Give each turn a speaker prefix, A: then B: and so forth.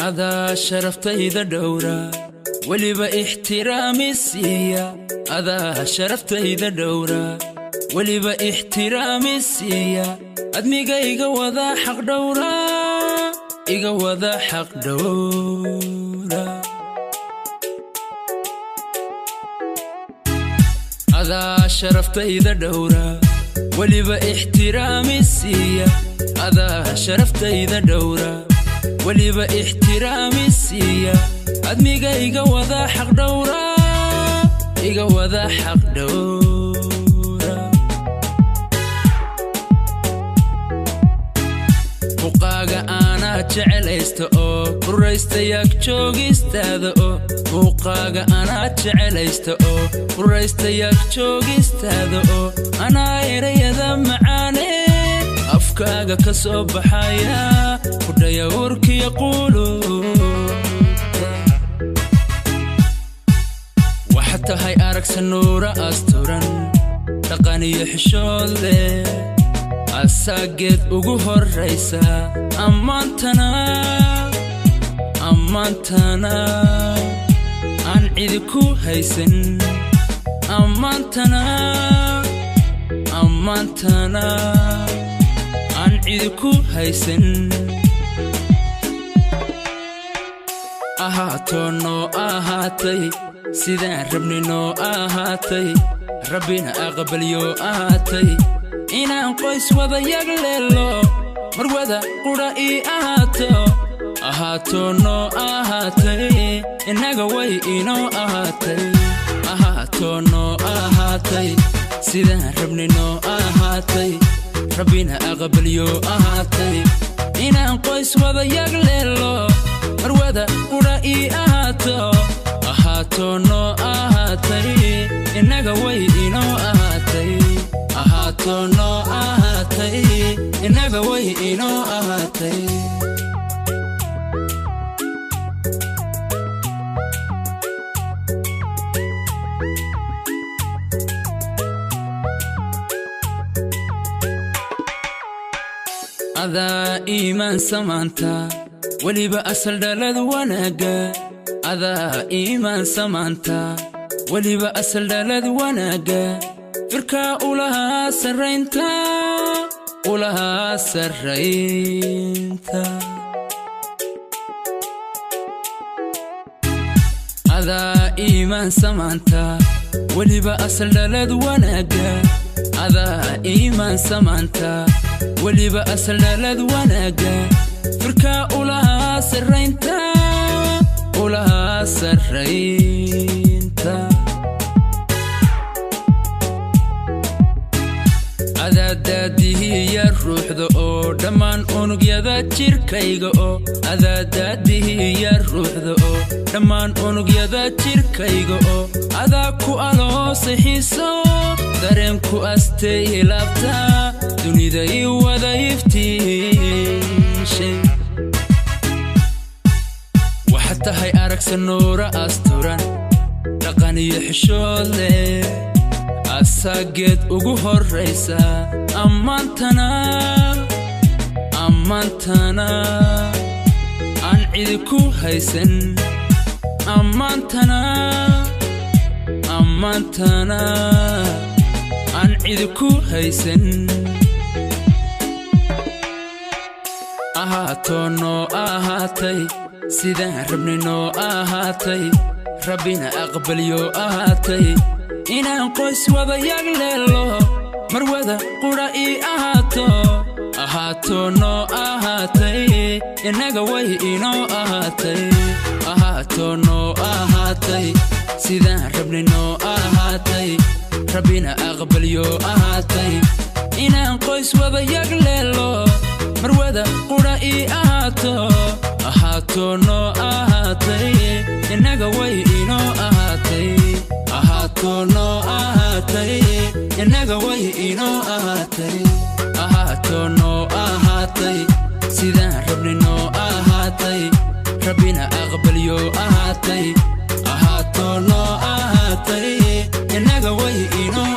A: Adaa sharaftayda dhowra, weliba ixtiraami siiya. Adaa sharaftayda dhowra, weliba ixtiraami siiya. Admiga iga wada xaq dhowra, iga wada xaq dhowra. Adaa sharaftayda dhowra, weliba ixtiraami siiya. Adaa sharaftayda dhowra, weliba ixtiraami siiya. Admiga iga wada xaq dhowra, iga wada xaq dhowra. Muuqaaga aanaa jecelaysta oo quraysta yaag joogistaada oo, muuqaaga anaa jecelaysta oo quraysta yaag joogistaada oo, anaa erayada macaane afkaaga ka soo baxaya kudhaya urkiya quuluubta. Waxa tahay aragsa nuura asturan, dhaqan iyo xishood leh, asaageed ugu horraysa. Ammaantana, ammaantana aan cidi ku haysan. Ammaantana, ammaantana aan cidi ku haysan. Ahaatoo noo ahaatay sidaan rabni noo ahaatay, Rabbina aqbalyo ahaatay inaan qoys wada yagleelo, marwada qudha ii ahaato. Ahaatoo noo ahaatay, innaga way inoo ahaatay. Ahaatoo noo ahaatay sidaan rabni noo ahaatay, Rabbina aqbalyo ahaatay inaan qoys wada yagleelo, marwada qudha ii ahaato. Ahaatoo noo ahaatay, innaga way inoo ahaatay. Ahaatoo noo ahaatay, innaga way inoo ahaatay. Adaa iimaan samaanta, weliba asal dhalad wanaagga. Adaa iimaan samaanta, weliba asal dhalad wanaagga. Firkaa ulahaa sarraynta, ulahaa sarraynta. Adaa iimaan samaanta, weliba asal dhalad wanaagga. Adaa iimaan samaanta, weliba asal dhalad wanaagga. Firkaa ulahaa sarraynta, ulahaa sarraynta. Adaadaadihiya ruuxda oo dhammaan unugyada jirkayga oo, adaadaadihiya ruuxda oo dhammaan unugyada jirkayga oo, adaa ku aloosay xiiso dareenku astay laabta, dunida ii wada iftiishay. Waxa tahay aragsa nuura asturan, dhaqan iyo xishood leh, asaageed ugu horraysa. Ammaantana, ammaantana aan cidi ku haysan. Ammaantana, ammaantana aan cidi ku haysan. Ahaatoo noo ahaatay sidaan rabni noo ahaatay, Rabbina aqbalyo ahaatay inaan qoys wada yagleelo, marwada qudha ii ahaato. Ahaatoo noo ahaatay, innaga way inoo ahaatay. Ahaatoo noo ahaatay sidaan rabni noo ahaatay, Rabbina aqbalyo ahaatay inaan qoys wada yagleelo, marwada qudha ii ahaato. Ahaatoo noo ahaatay, innaga way inoo ahaatay. Ahaatoo noo ahaatay, innaga way inoo ahaatay. Ahaatoo noo ahaatay sidaan rabni noo ahaatay, Rabbina aqbalyo ahaatay. Ahaatoo noo ahaatay, innaga way inoo